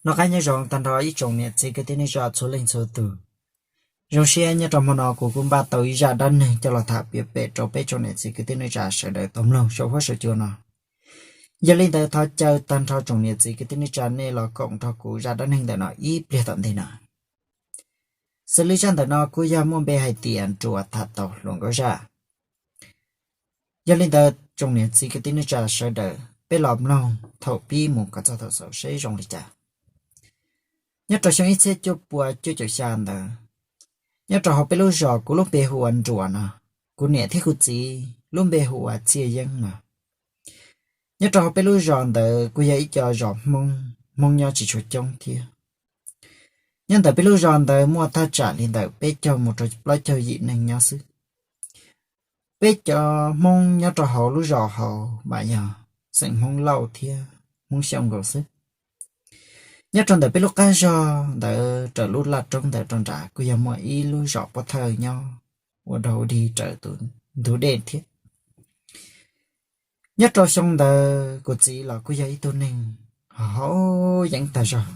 Noj qab nyob zoo tag nrho ib tsoom niam txiv kwv tij neej tsa txhua leej txhua tus. Zoo siab nyob rau hmo no kuv kuj npaj tau ib zaj dab neeg coj los tham piav pem rau peb tsoom niam txiv kwv tij neej tsa sawv daws tau mloog saum huab saum cua no. Yog li ntawd thov caw tag nrho tsoom niam txiv kwv tij neej tsa nej los koom nrog kuv zaj dab neeg ntawm no ib pliag tom ntej no. Xws li zaj ntawm no kuj yog muaj npe hais tias Nruas tham tau hluas nkauj zaj. Yog li ntawd tsoom niam txiv kwv tij neej tsa sawv daws peb los mloog thaum pib mus kom txog thaum xaus seb zoo li cas. Nyob rau xyoo ib txhiab cuaj pua cuaj caum xya ntawd, nyob rau hauv peb lub zos kuv lub npe hu ua Nruas no, kuv niam thiab kuv txiv lub npe hu ua Txhiaj Yeeb no. Nyob rau hauv peb lub zos ntawd kuj yog ib co zos Hmoob, Hmoob nyob tsis tshua coob thiab. Nyob ntawm peb lub zos ntawd muaj thaj tsam li ntawm peb caug mus rau plaub caug yim neeg nyob xwb. Peb cov Hmoob nyob rau hauv lub zos hauv mas yog xeem Hmoob Lauj thiab Hmoob Xyooj nkaus xwb. Nyob rau ntawm peb lub qab zos ntawd raws lub laj roob ntawd rau nrad kuj yog muaj ib lub zos Pob Thawj nyob ua dog ua dig raws tus ntug dej thiab. Nyob rau xyoo ntawd kuv txiv los kuj yog ib tug neeg haus yeeb tag zog,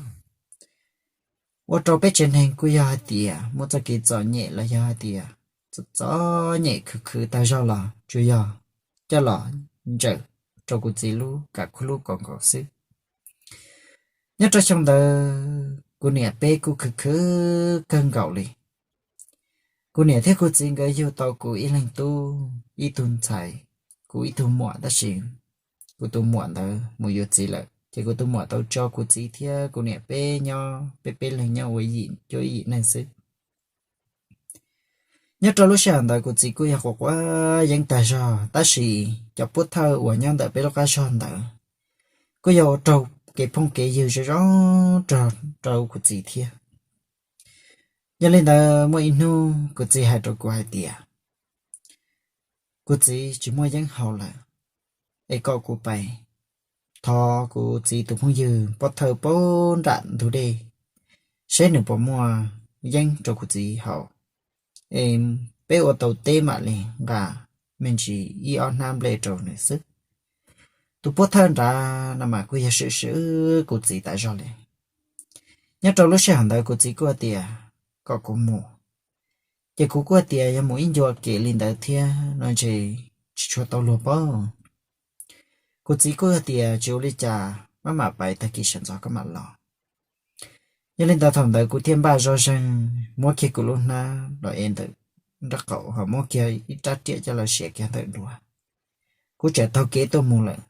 ua rau peb tsev neeg kuj yog hais tias muaj txoj kev txom nyem los yog hais tias txom nyem khwv khwv tag zog los tsuas yog coj los ntsawm rau kuv txiv lub kam khuab lub kaus nkaus xwb. Nyob rau xyoo ntawd kuv niam peb kuj khwv khwv kawg nkaus li. Kuv niam thiab kuv txiv nkawd yug tau kuv ib leeg tub ib tug ntxhais, kuv ib tug muam, tab sis kuv tus muam ntawd mus yuav txiv lawm ces kuv tus muam tau tso kuv txiv thiab kuv niam peb nyob, peb peb leeg nyob ua yim cuab yim neeg xwb. Nyob rau lub sij hawm ntawd kuv txiv kuj yog quav quav yeeb tag zog, tab sis cov Pob Thawj uas nyob ntawm peb lub qab zog ntawd kuj yog ua raug kev phooj kev ywg zoo zoo rau kuv txiv thiab. Yog li ntawd muaj ib hnub kuv txiv hais rau kuv hais tias kuv txiv tsis muaj yeeb haus lawm, es kom kuv pais thov kuv txiv tus phooj ywg Pob Thawj puag nram ntug dej seb nws puas muaj yeeb rau kuv txiv haus, es peb ua tau teb mam li nqa me ntsis ib ob hnab nplej rau nws xwb. Tus Pob Thawj nrad no mas kuj yog swm swm kuv txiv tas zog li. Nyob rau lub sij hawm ntawd kuv txiv kuj tias kom kuv mus, ces kuv kuj tias yog mus ib ncua kev li ntawd thiab no ntshe tsis tshua tau luag pob. Kuv txiv kuj tias tsis ua li cas, maj mam pais, tag kis sawv ntxov koj mam los. Yog li ntawd thaum ntawd kuv thiaj npaj zoj zeeg muab kiag kuv lub hnab los ev ntawm nraub qaum ho muab kiag ib rab riam coj los siav kiag ntawm duav. Kuv txawm taug kev tuaj mus lawm.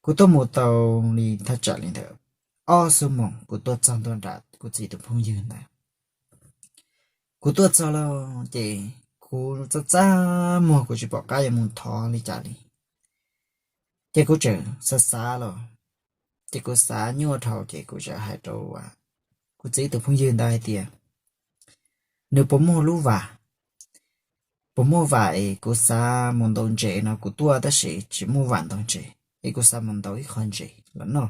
Kuv tuaj mus tau li thaj tsam li ntawm ob xuab moos kuv tuaj txog ntua nram kuv txiv tus phooj ywg ntawd. Kuv tuaj txog lawm ces kuv txaj txaj muag, kuv tsis pom qab yuav mus thov li cas li. Ces kuv txawm xav xav los, ces kuv xav nyuaj dhau ces kuv txawm hais rau kuv txiv tus phooj ywg ntawd hais tias nws puas muaj lub vas, puas muaj vas es kuv xav mus ntaus ntses no, kuv tuaj tab sis tsis muaj vas ntaus ntses es kuv xav mus ntaus ib qho ntses los noj.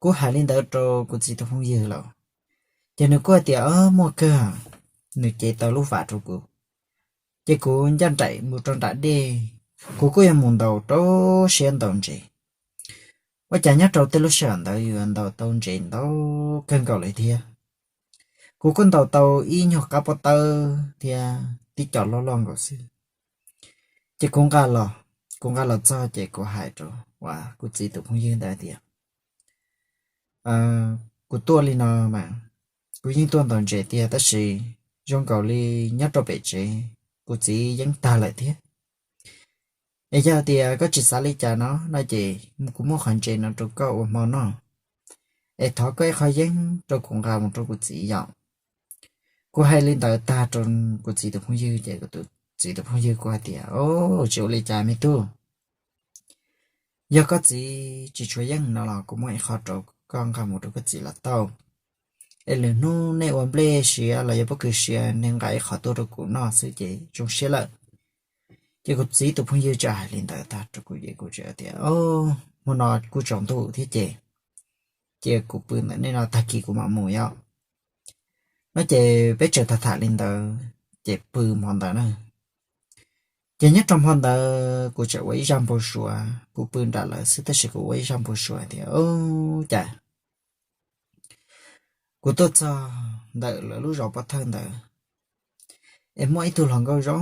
Kuv hais li ntawd rau kuv txiv tus phooj ywg lawm, ces nws kuj hais tias muaj kawg, nws cev tau lub vas rau kuv. Ces kuv ncaj nraim mus rau nram dej, kuv kuj yuav mus ntaus rau siab ntaus ntses. Ua cas nyob rau tej lub sij hawm ntawd yuav ntaus tau ntses ntau kawg nkaus li thiab. Kuv kuj ntaus tau ib nyuag qab pob tawb thiab tib co loj loj nkaus xwb. Ces kuv nqa los, kuv nqa los txog ces kuv hais rau kuv txiv tus phooj ywg ntawd tias kuv tuaj li no mas kuv yeej tuaj ntaus ntses tiag, tab sis zoo nkaus li nyob rau pem tsev kuv txiv yeeb tag lawm thiab. Es yog tias koj tsis xav li cas no no ces kuv muab qhov ntses no rau koj ua hmo noj, es thov koj ib qho yeeb rau kuv nqa mus rau kuv txiv yom. Kuv hais li ntawd tag rau kuv txiv tus phooj ywg ces kuv txiv tus phooj ywg kuj hais tias, Au, tsis ua li cas me tub. Yog koj txiv tsis tshuav yeeb no los kuv muab ib qho rau koj nqa mus rau koj txiv los tau. Es lwm hnub nej ua nplej siav los yog pob kws siav nej nqa ib qho tuaj rau kuv noj xwb ces zoo siab lawm. Ces kuv txiv tus phooj ywg txawm hais li ntawd tag rau kuv ces kuv txawm tias, Hmo no kuj tsaus ntuj thiab ces, ces kuv pw ntawm nej no, tag kis kuv mam mus yom. No ces peb txawm tham tham li ntawd ces pw hmo ntawd na. Ces nyob rau hmo ntawd kuv txawm ua ib zaj npau suav, kuv pw nram lawv xwb tab sis kuv ua ib zaj npau suav tias, Au, cas Kuv tuaj txog ntawm lawv lub zos pov thawj ntawd, es muaj ib tug hluas nkauj zoo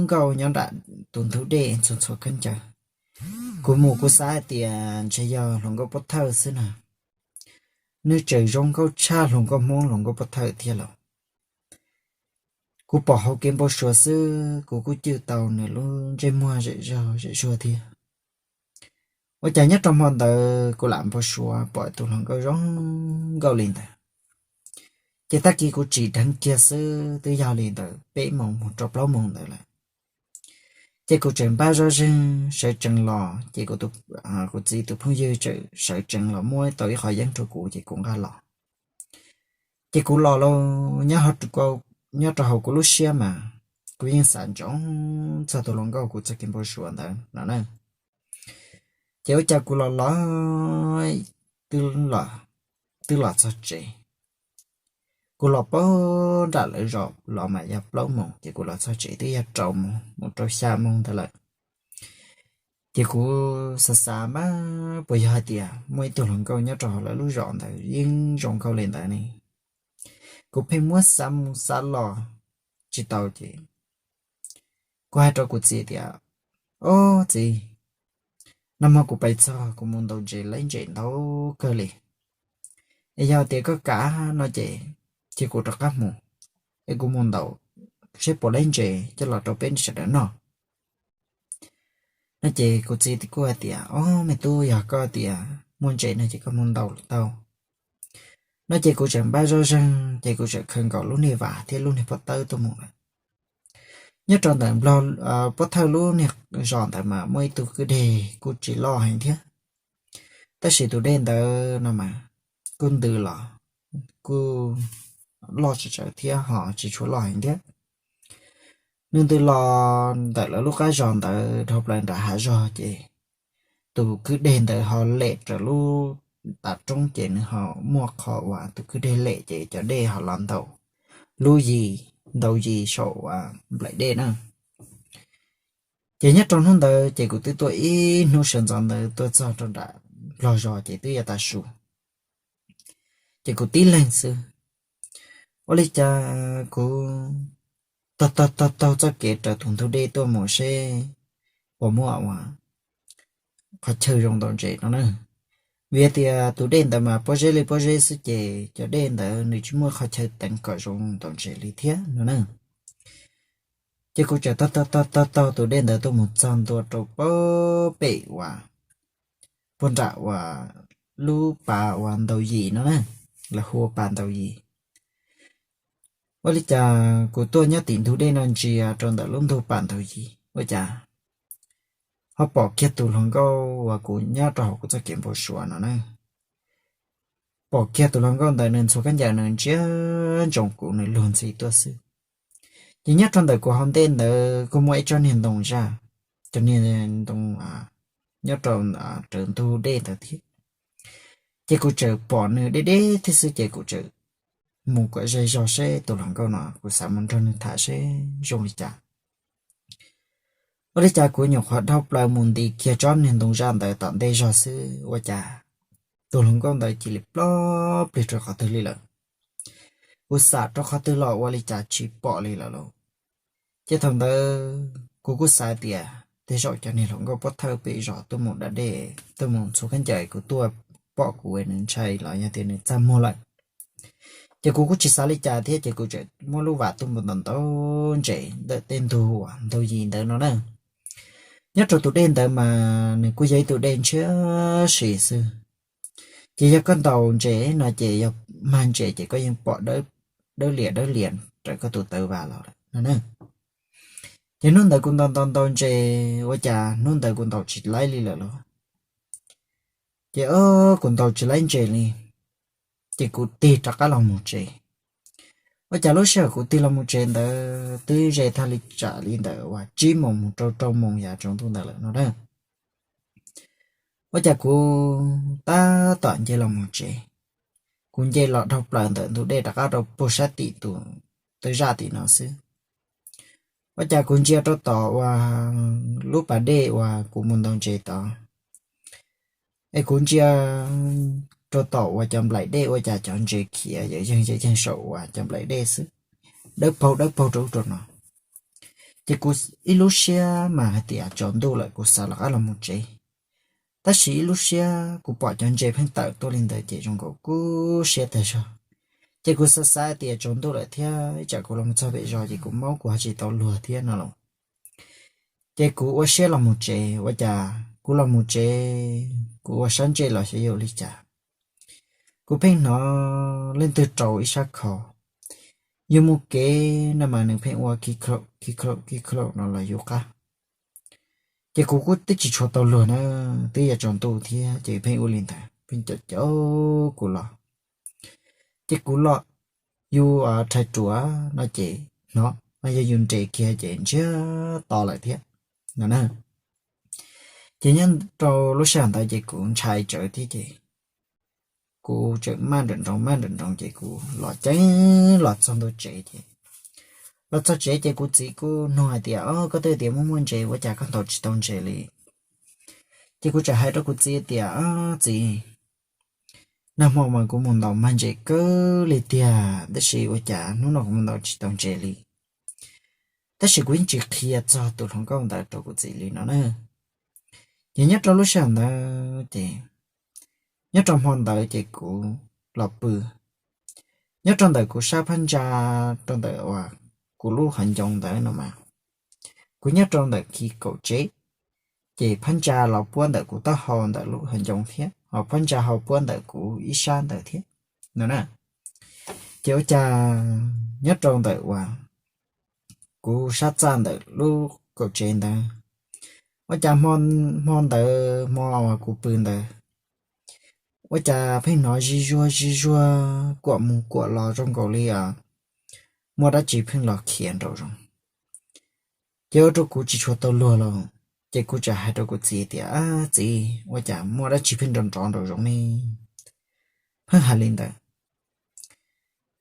nkauj nyob nram tus ntug dej ntxhua ntxhua khaub ncaws. Kuv mus kuv xav hais tias ntshe yog hluas nkauj pov thawj xwb na. Nws tseem zoo nkauj tshaj hluas nkauj Hmoob hluas nkauj pov thawj thiab los. Kuv pom hauv kev npau suav xwb kuv kuj cwj tau nws lub ntsej muag zem zog zem zuag thiab. Ua cas nyob rau hmo ntawd kuv lam npau suav pom tus hluas nkauj zoo nkauj li ntawd. Ces tag kis kuv tsim dheev kiag xwb twb yog li ntawd peb moos mus rau plaub moos ntawd lawm. Ces kuv tseem npaj zoj zeeg sawv tsees los ces kuv txiv tus phooj ywg tseem sawv tsees los muab tau ib qho yeeb rau kuv ces kuv nqa los. Ces kuv los lauj, nyob rau hauv kuv lub siab mas kuv yeej xav ntsoov txog tus hluas nkauj kuv txoj kev npau suav ntawd no na. Ces ua cas kuv los los twb los txog tsev. Kuv los pab nram lawv zos los mas yog plaub moos ces kuv los txog tsev twb yog rau moos mus rau xya moos ntawd lawm. Ces kuv xav xav mas puas yog hais tias muaj ib tug hluas nkauj nyob rau hauv lawv lub zos ntawd yeej zoo nkauj li ntawd ne. Kuv pheej muab xav mus xav los tsis tau ces kuv hais rau kuv txiv tias, Ob txiv, nag hmo kuv pais txog kuv mus ntaus ntses laib ntses ntau kawg li. Es yog tias koj kam no ces cia kuv rov qab mus, es kuv mus ntaus seb puas laib ntses coj los rau peb sawv daws noj. No ces kuv txiv kuj hais tias, Ob me tub, yog koj tias muaj ntses no ces koj mus ntaus los tau. No ces kuv tseem npaj zoj zeeg ces kuv tseem khaws nkaus lub niag vas thiab lub niag pob tawb tuaj mus lawm. Nyob rau ntawm nplog pob thawj lub niag zos ntawd mas muaj ib tug kwj deg kuj tsis loj heev thiab. Tab sis tus dej ntawd no mas kuj ntws los kuj loj tsawv tsawv thiab ho tsis tshua loj heev thiab. Nws ntws los ntawm lawv lub qab zos ntawd dhau plaws nram hav zog ces tus kwj deg ntawd ho lem raws lub tav roob ces nws ho muaj qhov uas tus kwj deg lem ces cov dej ho los ntaus lub yis, ntaus yis saum uas nplaim dej na. Ces nyob rau hnub ntawd ces kuv twb tuaj ib hnub sawv ntxov ntawd tuaj txog rau nram nplog zos ces twb yuav tav su. Ces kuv tib leeg xwb, ua li cas kuv taug taug taug taug txoj kev raws tus ntug dej tuaj mus seb puas muaj ua qhov chaw zoo ntaus ntses no na. Vim tias tus dej ntawd mas pob zeb li pob zeb xwb ces cov dej ntawd nws tsis muaj qhov chaw teev kom zoo ntaus ntses li thiab no na. Ces kuv txawm taug taug taug taug taug tus dej ntawd tuaj mus txog ntua rau pem uas puag nram uas lub pas uas ntaus yis no na, lawv hu ua pas ntaus yis. Ua li cas kuv tuaj nyob tim ntug dej no ntsia rau ntawm lub ntug pas ntaus yis ua cas ho pom kiag tus hluas nkauj uas kuv nyob rau hauv kuv txoj kev npau suav no na. Pom kiag tus hluas nkauj ntawd nws ntxhua khaub ncaws nws ntsia ntsoov kuv nws luag ntxhi tuaj xwb. Ces nyob rau ntawm kuv hauv ntej ntawd kuj muaj ib tsob niag ntoo zaj, cov niag ntoo nyob rau raws ntug dej ntawd thiab. Ces kuv txawm pom nws deb deb thiab xwb ces kuv txawm mus kom ze zog seb tus hluas nkauj no kuv xav mus nrog nws tham seb zoo li cas. Ua li cas kuv nyuam qhuav dhau plaws mus nti kiag tsob niag ntoo zaj ntawd tom ntej zog xwb ua cas tus hluas nkauj ntawd cia li plob plig rau qhov twg li lawm. Kuv xam rau qhov twg los ua li cas tsis pom li lawm lauj. Ces thaum ntawd kuv kuj xav tias tej zaum cov niag hluas nkauj pov thawj pem zos tuaj mus da dej tuaj mus ntxhua khaub ncaws kuv tuaj pom kuv nws ntshai los yog tias nws txaj muag lawm. Ces kuv kuj tsis xav li cas thiab ces kuv txawm muab lub vas tuaj mus ntaus ntaus ntses ntawm tej ntug uas ntaus yis ntawd no na. Nyob rau tus dej ntawd mas nws kuj yog ib tus dej ntshiab si xwb. Ces yog koj ntaus ntses no ces yog mag ntses ces koj yeej pom dawb lias dawb lias raws koj tus taw vas los lawm no na. Ces hnub ntawd kuv ntaus ntaus ntaus ntses ua cas hnub ntawd kuv ntaus tsis laib li lawm lauj. Ces kuv ntaus tsis laib ntses li, ces kuv tig rov qab los mus tsev. Ua cas lub sij hawm kuv tig los mus tsev ntawd twb ze thaj li tsam li ntawd uas tsib moos mus rau rau moos yav tsaus ntuj ntawd lawm no na. Ua cas kuv tab tom nce los mus tsev, kuv nce los dhau plaws ntawm ntug dej rov qab rau puag sab tim tus twb zaj tim no xwb. Ua cas kuv ntsia rau tom uas lub pas dej uas kuv mus ntaus ntses tod, es kuv ntsia rau tom uas cov nplaim dej ua cas cov ntses khiav yawm yeeg yawm yeeg saum uas cov nplaim dej xwb, dawb paug dawb paug rau ub rau no. Ces kuv ib lub siab mas hais tias tsaus ntuj lawm kuv xav rov qab los mus tsev. Tab sis ib lub siab kuv pom cov ntses pheej tawm tuaj li ntawd ces zoo nkaus kuv siab tag zog. Ces kuv xav xav tias tsaus ntuj lawm thiab, ib tsam kuv los mus txog pem zos ces kuv maub kuv ho tsis tau luag thiab no los. Ces kuv ua siab los mus tsev, ua cas kuv los mus tsev, kuv ua sab ntsej los xyov yog li cas, kuv pheej hnov leej twg rau ib sab khau. Yus mus kev no mas nws pheej ua ki khaum ki khaum ki khaum no los yus qab. Ces kuv kuj twb tsis tshua tau luag na, twb yog tsaus ntuj thiab ces pheej ua li ntawd pheej caum caum kuv los. Ces kuv los, yus rhais ruam no ces hnov mas yog yus nres kiag ces ntsiag to lawm thiab no na. Ces nyob rau lub sij hawm ntawd ces kuv ntshai tsawv thiab ces kuv tseem maj nrawm nroos maj nrawm nroos ces kuv los ceev los txog ntua tsev ces, los txog tsev ces kuv txiv kuj nug hais tias, O, koj twb tias muaj muaj ntses ua cas koj ntaus tsis tau ntses li? Ces kuv txawm hais rau kuv txiv tias, O, txiv, nag hmo mas kuv mus ntaus mag ntses kawg li tiag, tab sis ua cas hnub no kuv mus ntaus tsis tau ntses li. Tab sis kuv yeej tsis qhia txog tus hluas nkauj ntawd rau kuv txiv li no na. Ces nyob rau lub sij hawm ntawd ces, nyob rau hmo ntawd ces kuv los pw nyob rau ntawm kuv sab phab ntsa, rau ntawm uas kuv lub hav ncoo ntawd no mas, kuv nyob rau ntawm khi kaum tsev, ces phab ntsa los puab ntawm kuv taub hau ntawm lub hav ncoo thiab, ho phab ntsa ho puab ntawm kuv ib sab ntawd thiab no na. Ces ua cas nyob rau ntawm uas kuv sab txaj ntawm lub kaum tsev ntawd, ua cas hmo ntawd hmo uas kuv pw ntawd, ua cas pheej hnov zig zuag zig zuag kuam mus kuam los zoo nkaus li muaj dab tsi pheej los khiav nraum zoov. Ces ua rau kuv tsis tshua tau luag los, ces kuv txawm hais rau kuv txiv tias, Txiv, ua cas muaj dab tsi pheej nrov nrov nraum zoov ne? Pheej hais li ntawd.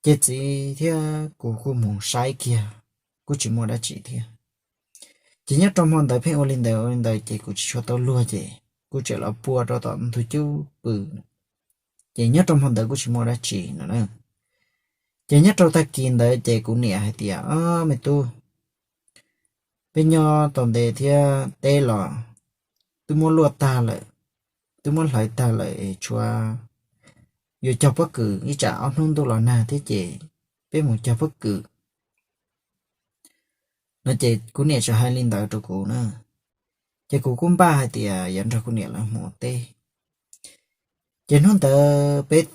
Ces txiv thiab kuv kuj mus saib kiag, kuj tsis muaj dab tsi thiab. Ces nyob rau hmo ntawd pheej ua li ntawd ua li ntawd ces kuv tsis tshua tau luag ces kuv txawm los pua rau tom ntug cub pw. Ces nyob rau hmo ntawd kuj tsis muaj dab tsi no na. Ces nyob rau tag kis ntawd ces kuv niam hais tias, O, me tub, peb nyob tau ntev thiab teb los twb muab luaj tag lawm, twb muab hlawv tag lawm es tshuav yuav cog pob kws, ib tsam ob hnub ntuj los nag thiab ces peb mus cog pob kws no. Ces kuv niam txawm hais li ntawd rau kuv na. Ces kuv kuj npaj hais tias yuav nrog kuv niam lawv mus ua teb. Ces hnub ntawd peb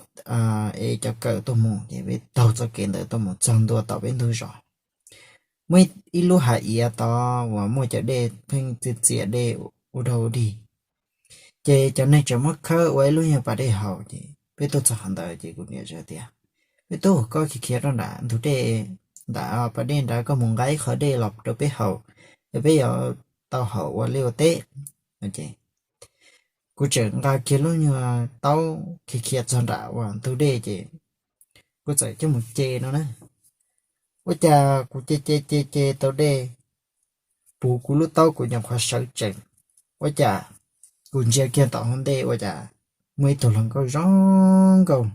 ev cov kawm tuaj mus ces peb taug txoj kev ntawd tuaj mus txog ntua tom peb ntug zos, muaj ib lub hav iav tod uas muaj cov dej pheej txias txias dej ua dog ua dig. Ces cov neeg tseem muab khawb ua ib lub nyuag pas dej haus ces peb tuaj txog qhov ntawd ces kuv niam tias, Me tub, koj khiav khiav rau nram ntug dej, nram pas dej nrad, koj mus nqa ib qho dej los rau peb haus, es peb yuav tau haus ua liaj ua teb. Kuv txawm nqa kiag lub nyuag taub khiav khiav txog nram uas ntug dej ces kuv txawm coj mus ce no na. Ua cas kuv ce ce ce ce tau dej puv kuv lub taub kuv nyuam qhuav sawv tsees, ua cas kuv ntsia kiag tom hauv ntej ua cas muaj ib tug hluas nkauj zoo nkauj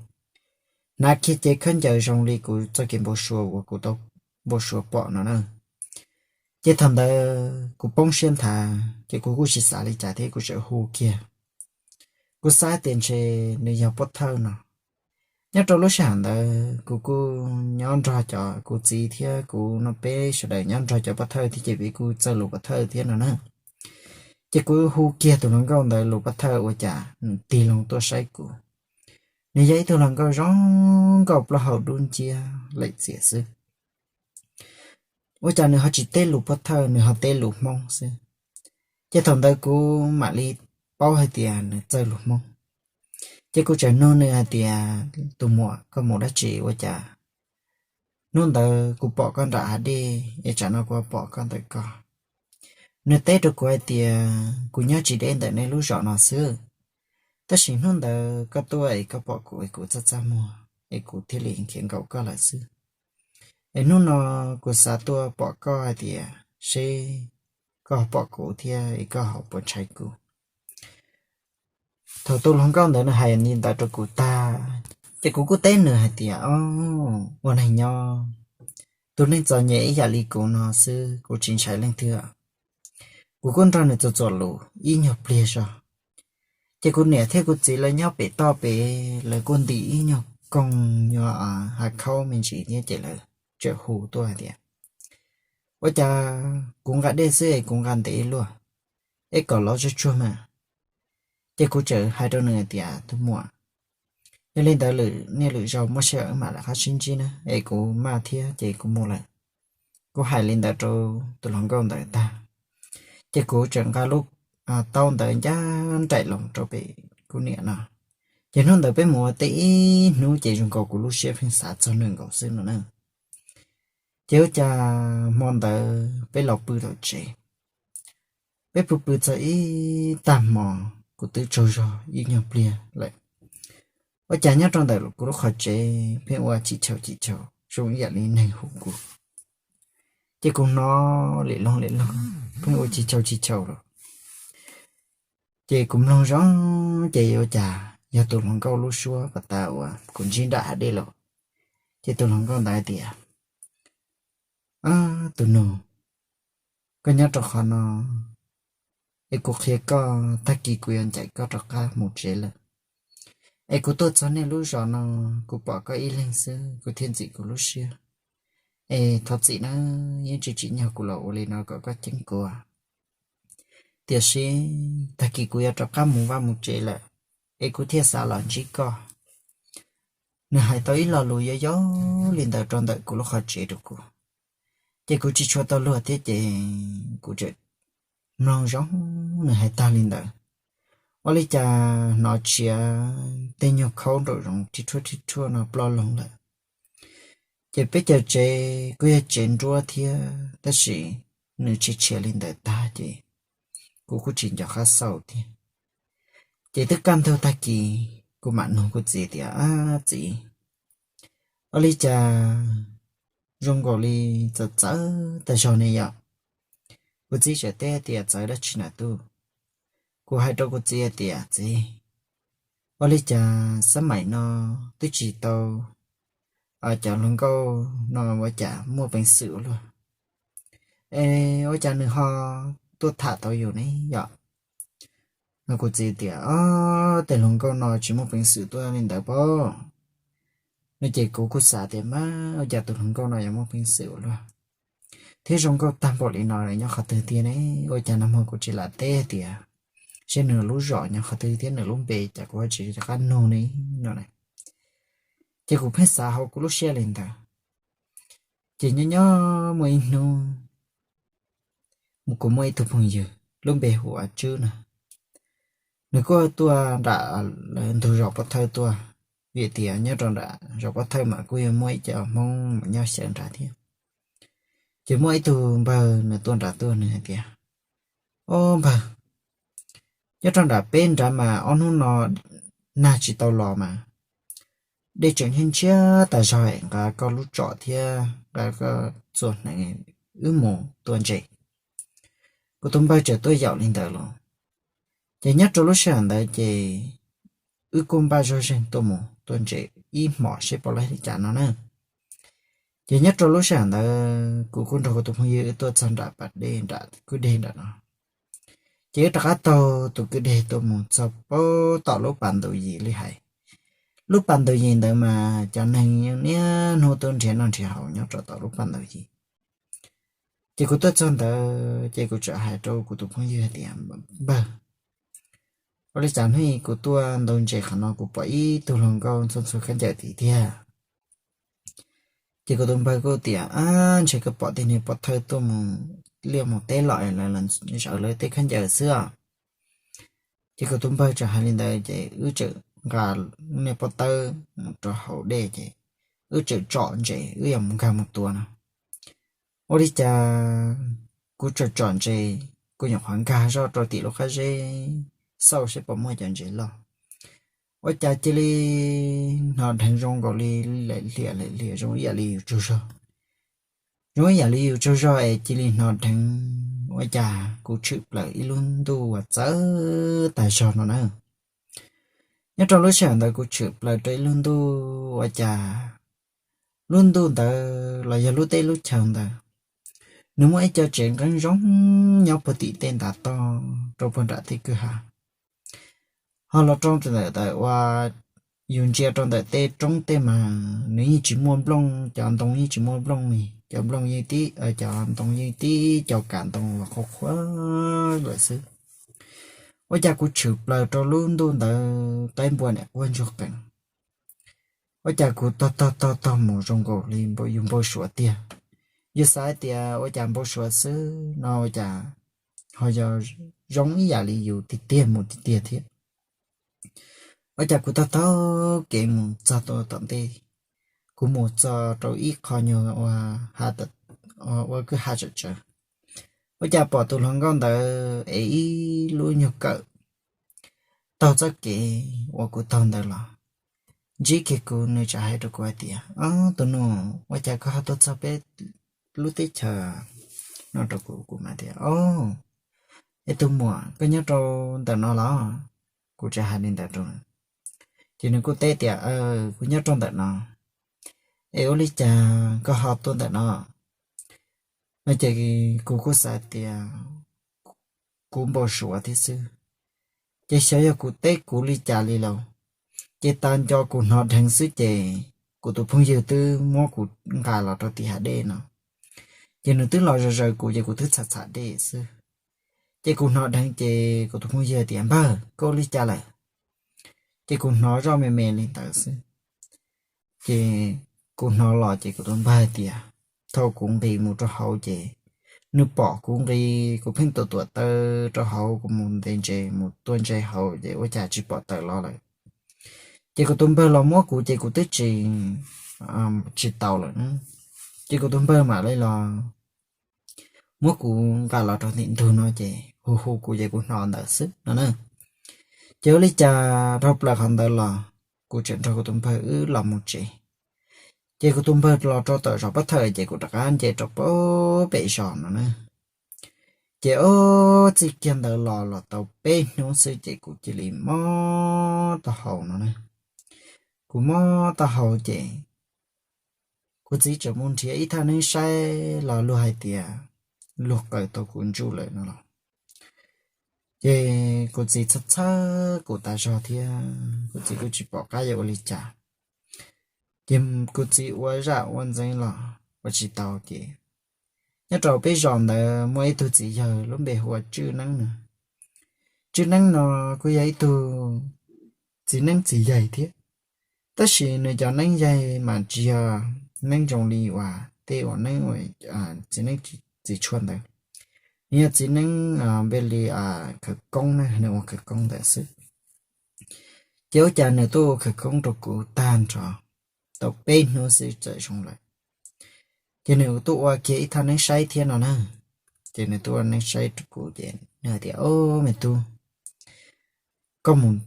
hnav kiag cev khaub ncaws zoo li kuv txoj kev npau suav uas kuv tau npau suav pom no na. Ces thaum ntawd kuv poob siab nthav ces kuv kuj tsis xav li cas thiab kuv txawm hu kiag. Kuv xav tias ntshe nws yog pov thawj no. Nyob rau lub sij hawm ntawd kuv kuj nyob nrog cov, kuv txiv thiab kuv no peb sawv daws nyob nrog cov pov thawj thiab ces peb kuj txawj lus pov thawj thiab no na. Ces kuv hu kiag tus hluas nkauj ntawd lus pov thawj ua cas nws tig loo tuaj saib kuv. Nws yog ib tug hluas nkauj zoo nkauj plaub hau dub nciab lem txias xwb. Ua cas nws ho tsis teb lus pov thawj, nws ho teb lus Hmoob xwb. Ces thaum ntawd kuv mam li paub hais tias nws txawj lus Hmoob. Ces kuv txawm nug nws hais tias, Tus muam, koj mus dab tsi ua cas hnub ntawd kuv pom koj nram hav dej es tsam no kuv pom koj ntawm ko? Nws teb rau kuv hais tias, Kuv nyob tsis deb ntawm nej lub zos no xwb, tab sis hnub ntawd koj tuaj es koj pom kuv es kuv txaj txaj muag es kuv thiaj li khiav nkaum koj lawm xwb. Es hnub no kuv xav tuaj pom koj hais tias seb koj ho pom kuv thiab es koj ho puas ntshai kuv. Thaum tus hluas nkauj ntawd nws hais li ntawd rau kuv tag, ces kuv kuj teb nws hais tias, O, ua neeg nyob, tus neeg txom nyem ib yam li kuv no xwb kuv tsis ntshai leej twg. Kuv kuj nrog nws txuas txuas lus ib nyuag pliag zog, ces kuv niam thiab kuv txiv lawv nyob pem toj pem, lawv kuj ntim ib nyuag kooj nyuag hav khaub me ntsis thiab ces lawv tseem hu tuaj hais tias, Ua cas kuv nqa dej xwb es kuv nqa ntev luaj, es kom lov tsuag tsuag mas. Ces kuv txawm hais rau nws tias, Tus muam, yog li ntawd lwm niaj lwm zaus muaj sij hawm wb mam rov qab sib ntsib na, es kuv maj thiab ces kuv mus lawm. Kuv hais li ntawd rau tus hluas nkauj ntawd tag, ces kuv txawm nqa lub taub ntawd ncaj nraim los rau pem kuv niam no. Ces hnub ntawd peb mus ua teb ib hnub ces zoo nkaus kuv lub siab pheej xav txog nws nkaus xwb no na. Ces ua cas hmo ntawd peb los pw tom tsev, peb pw pw txog ib tag hmo, kuv twb tsaug zog ib nyuag pliag lawm. Ua cas nyob rau ntawm kuv lub qhov tsev pheej ua chim chaum chim chaum zoo ib yam li neeg hu kuv. Ces kuv hnov lim loog lim loog, pheej ua chim chaum chim chaum los. Ces kuv mloog zoo, ces ua cas yog tus hluas nkauj lub suab pas tas uas kuv ntsib nram hav dej los. Ces tus hluas nkauj ntawd tias, Tus nus, koj nyob rau qhov no, es kuv qhia koj, tag kis kuv yuav ncaim koj rov qab mus tsev lawm. Es kuv tuaj txog nej lub zos no, kuv pom koj ib leeg xwb kuv thiaj ntxim kuv lub siab. Es thov txim na, yeej tsis tsim nyog kuv los ua li no kom koj ceeb kuv. Tiam sis tag kis kuv yuav rov qab mus vaj mus tsev lawm, es kuv thiaj xav los ntsib koj. Nws hais tau ib lo lus yog yog li ntawd rau ntawm kuv lub qhov tsev rau kuv, ces kuv tsis tshua tau luag thiab ces kuv tseem mloog zoo nws hais tag li ntawd. Ua li cas hnov tshiav tej nyuag khaub nraum zoov rhib rhuaj rhib rhuaj no ploj loog lawm. Ces peb cov tsev kuj yog tsev nruab thiab tab sis nws tshiav tshiav li ntawd tag ces kuv kuj tsis nco qab xauj thiab. Ces twb kaj ntug tag kis kuv mam nug kuv txiv tias, Ab txiv, ua li cas zoo nkaus li txawv txawv tas zog ne yom? Kuv txiv txawm teb tias, Txawv dab tsi na tub? Kuv hais rau kuv txiv tias, Txiv, ua li cas xab maim no twb tsis tau cov hluas nkauj no ua cas muaj peev xwm ua luaj, es ua cas nws ho tuaj tham tau yus ne yom? No kuv txiv tias, Ob, tej hluas nkauj no tsis muaj peev xwm tuaj li ntawd pob. No ces kuv kuj xav tias, Mas ua cas tus hluas nkauj no yuav muaj peev xwm ua luaj thiab zoo nkauj tag npaum li no nyob qhov twg tiag ne? Ua cas nag hmo kuv tsis lam teb tias seb nws lub zos nyob qhov twg thiab nws lub npe cas kuv ho tsis rov qab nug ne no na. Ces kuv pheej xav hauv kuv lub siab li ntawd. Ces nyob nyob muaj ib hnub, kuv muaj ib tug phooj ywg lub npe hu ua Tswb na, nws kuj tuaj nram lawv ntug zos Pob Thawj tuaj, vim tias nyob rau nram zos Pob Thawj mas kuj yog muaj ib co Hmoob mus nyob xyaw nrad thiab. Ces muaj ib tug npawg nws tuaj nrad tuaj nws hais tias, Ob npawg, nyob rau nram peb nrad mas ob hnub no nag tsis tau los mas dej tseem ntshiab ntshiab tas zog, nqa koj lub tsom thiab nqa koj txuas hneev wb mus tua ntses. Kuv tus npawg txawm tuaj yaum li ntawd los, ces nyob rau lub sij hawm ntawd ces wb kuj npaj zog zeeg tuaj mus tua ntses ib hmos seb puas laij li cas no na. Ces nyob rau lub sij hawm ntawd kuv kuj nrog kuv tus phooj ywg wb tuaj txog nram pas dej nram kwj deg nram no. Ces wb rov qab taug tus kwj deg tuaj mus txog puag tom lub pas ntaus yim li hais. Lub pas ntaus yim ntawd mas cov neeg niaj hnub tuaj nrhiav noj nrhiav haus nyob rau tom lub pas ntaus yim. Ces kuv tuaj txog ntawd ces kuv txawm hais rau kuv tus phooj ywg hais tias, Npawg, ua li cas hnub kuv tuaj ntaus ntses qhov no kuv pom ib tug hluas nkauj ntxhua ntxhua khaub ncaws tim tiag? Ces kuv tus npawg kuj tias, Ab, ntshe koj pom tej niag pov thawj tuaj mus liaj mus teb los es lawv zawv lawv tej khaub ncaws xwb os. Ces kuv tus npawg txawm hais li ntawd ces wb txawm nqa niag pob tawb mus rau hauv dej ces wb txawm tsom ntses wb yuav mus nkag mus tua no. Ua li cas kuv txawm tsom ntses, kuv nyuam qhuav nkag zoj rau tim lub qab zeb xauj seb puas muaj cov ntses loj. Ua cas cia li hnov dheev zoo nkaus li lam hlias lam hlias zoo ib yam li yus tsaug zog. Zoo ib yam li yus tsaug zog es cia li hnov dheev, ua cas kuv tshwm plaws ib lub ntuj uas txawv tag zog no na. Nyob rau lub sij hawm ntawd kuv tshwm plaws rau ib lub ntuj ua cas lub ntuj ntawd los yog lub teb lub chaw ntawd, nws muaj ib co tsev nqeeb zoo nyob puag tim tej ntav toj rau puag nram tej kwj ha. Ho los rau ntawm ntawm ua yus ntsia rau ntawm tej roob tej mas nws yeej tsis muaj nplooj, cov ntoo yeej tsis muaj nplooj li, cov nplooj yeej tib, cov ntoo yeej tib co kam ntoo uas qhuav qhuav lawm xwb. Ua cas kuv tshwm plaws rau lub ntuj ntawd qaib npua niam quaj ntsuag qees. Ua cas kuv tog tog tog tog mus zoo nkaus li yus npau suav tiag. Yus xav hais tias ua cas npau suav xwb no ua cas ho yog zoo ib yam li yus tiag tiag mus tiag tiag thiab. Ua cas kuv taug taug kev mus txog tom ntej, kuv mus txog rau ib qho nyuag ua kwj ha tsawm tsawv. Ua cas pom tus hluas nkauj ntawd ev ib lub nyuag kawm taug txoj kev uas kuv taug ntawd los. Ntsib kiag kuv nws txawm hais rau kuv hais tias, Ob, tus nus, ua cas koj ho tuaj txog peb lub teb chaws no rau kuv? Kuv mam tias, Ob, es tus muam, koj nyob rau ntawm no los? Kuv txawm hais li ntawd rau nws, ces nws kuj teb tias, Kuv nyob rau ntawm no. Es ua li cas koj ho tuaj ntawm no? No ces kuv kuj xav tias kuv npau suav thiab xwb, ces xyov yog kuv teb kuv li cas li lauj. Ces tas nco kuv hnov dheev xwb ces kuv tus phooj ywg twb muab kuv nqa los rau tim hav dej no, ces nws twb los zaws zaws kuv ces kuv twb txham txham dej xwb. Ces kuv hnov dheev ces kuv tus phooj ywg tias, Npawg, koj ua li cas lawm? Ces kuv hnov zoj me me li ntawd xwb. Ces kuv hnov los ces kuv tus npawg hais tias, thaum kuv nqis mus rau hauv ces nws pom kuv nqis, kuv pheej tuam tuam taw rau hauv, kuv mus nte ntses mus tua ntses hauv ces ua cas tsis pom tawm los lawm. Ces kuv tus npawg los muab kuv ces kuv twb tsis, tsis tau lawm na. Ces kuv tus npawg mam li los muab kuv nqa los rau tim ntug no ces hu hu kuv ces kuv hnov ntawd xwb no na. Ces ua li cas dhau plaws qhov ntawd los kuv tseem nrog kuv tus npawg wb los mus tsev. Ces kuv tus npawg los rau tom zos pab thawj ces kuv rov qab nce rau pem zos no na. Ces ob txij kiag ntawd los los tau peb hnub xwb ces kuv cia li mob taub hau no na. Kuv mob taub hau ces kuv txiv tseem mus nrhiav ib thaj neeb saib los luag hais tias luag qaws tau kuv ntsuj lawm no los. Ces kuv txiv txhawj txhawj kuv tas zog thiab kuv txiv kuj tsis pom qab yuav ua li cas. Ces kuv txiv ua zaj ua ntxeev los ua tsis tau ces nyob rau peb zos ntawd muaj ib tug txiv yawg lub npe hu ua Tswj Neeb no. Tswj Neeb no kuj yog ib tug txiv neeb txiv yaig thiab, tab sis nws cov neeb yaig mas tsis yog neeb zoo li uas tej uas neeb, txiv neeb txiv tshuaj ntawd. Nws yog txiv neeb npe li khawv koob na, nws ua khawv koob ntawd xwb. Ces ua cas nws tuaj ua khawv koob rau kuv tag nrho tau peb hnub xwb txawm zoo lawm. Ces nws tuaj ua kiag ib thaj neeb saib thiab no na. Ces nws tuaj ua neeb saib rau kuv ces nws hais tias, Ob, me tub, koj mus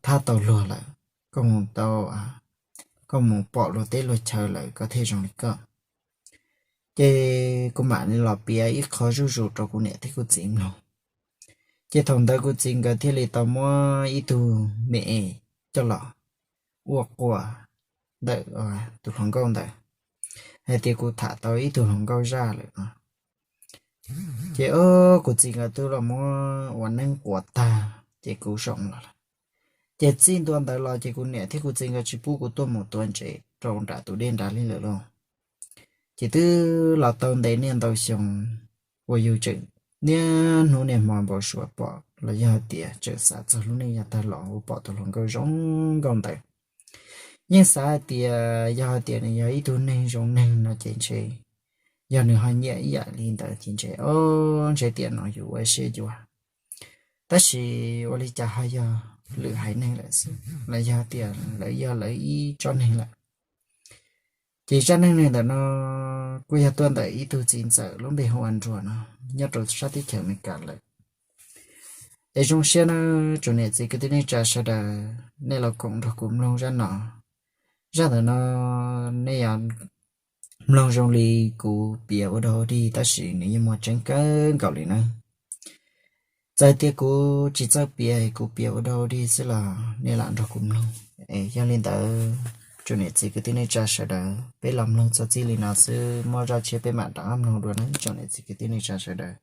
thab tau luag lawm, koj mus tau, koj mus pom luag teb luag chaw lawm koj thiaj zoo li koj. Ces kuv mam li los piav ib qho zuj zus rau kuv niam thiab kuv txiv mloog. Ces thaum ntawd kuv txiv nkawd thiaj li tau muab ib tug me es coj los ua quas ntawm tus hluas nkauj ntawd, hais tias kuv tham tau ib tug hluas nkauj zaj lawm no. Ces kuv txiv nkawd twb los muab ua neeb quas tag ces kuv zoo los lawm. Ces txij ntua ntawd los ces kuv niam thiab kuv txiv nkawd tsis pub kuv tuaj mus tua ntses rau nram tus dej nrad li lawm lauj. Ces twb los tau ntev niaj ntau xyoo uas yus tseem niaj hnub niaj hmo npau suav pom los yog hais tias tseem xav txog lub neej yav tag los uas pom tus hluas nkauj zoo nkauj ntawd. Yeej xav hais tias yog hais tias nws yog ib tug neeg zoo neeg no ces ntshe, yog nws ho nyiam ib yam li ntawd ces ntshe, o, ntshe tiam no yus ua siab dua. Tab sis ua li cas ho yog lwm haiv neeg lawm xwb los yog tias lawv yog lawv ib tsob neeg lawm. Ces zaj neej neeg ntawm no kuj yog tuaj ntawm ib tug txiv ntxawm lub npe hu ua Nruas no, nyob rau sab teb chaws Amelikas lawm. Es zoo siab nawb tsoom niam txiv kwv tij neej tsa sawv daws nej los koom nrog kuv mloog zaj no. Zaj ntawm no nej yuav mloog zoo li kuv piav ua dog ua dig tab sis nws yeej muaj tseeb kawg nkaus li nawb. Txawm tias kuv tsis txawj piav, kuv piav ua dog dig xwb los nej lam nrog kuv mloog. Yog li ntawd, tsoom niam txiv kwv tij neej tsa sawv daws, peb los mloog txog txij li no xwb, muaj zaj tshiab peb mam rov qab mloog dua na tsoom niam txiv kwv tij neej tsa sawv daws.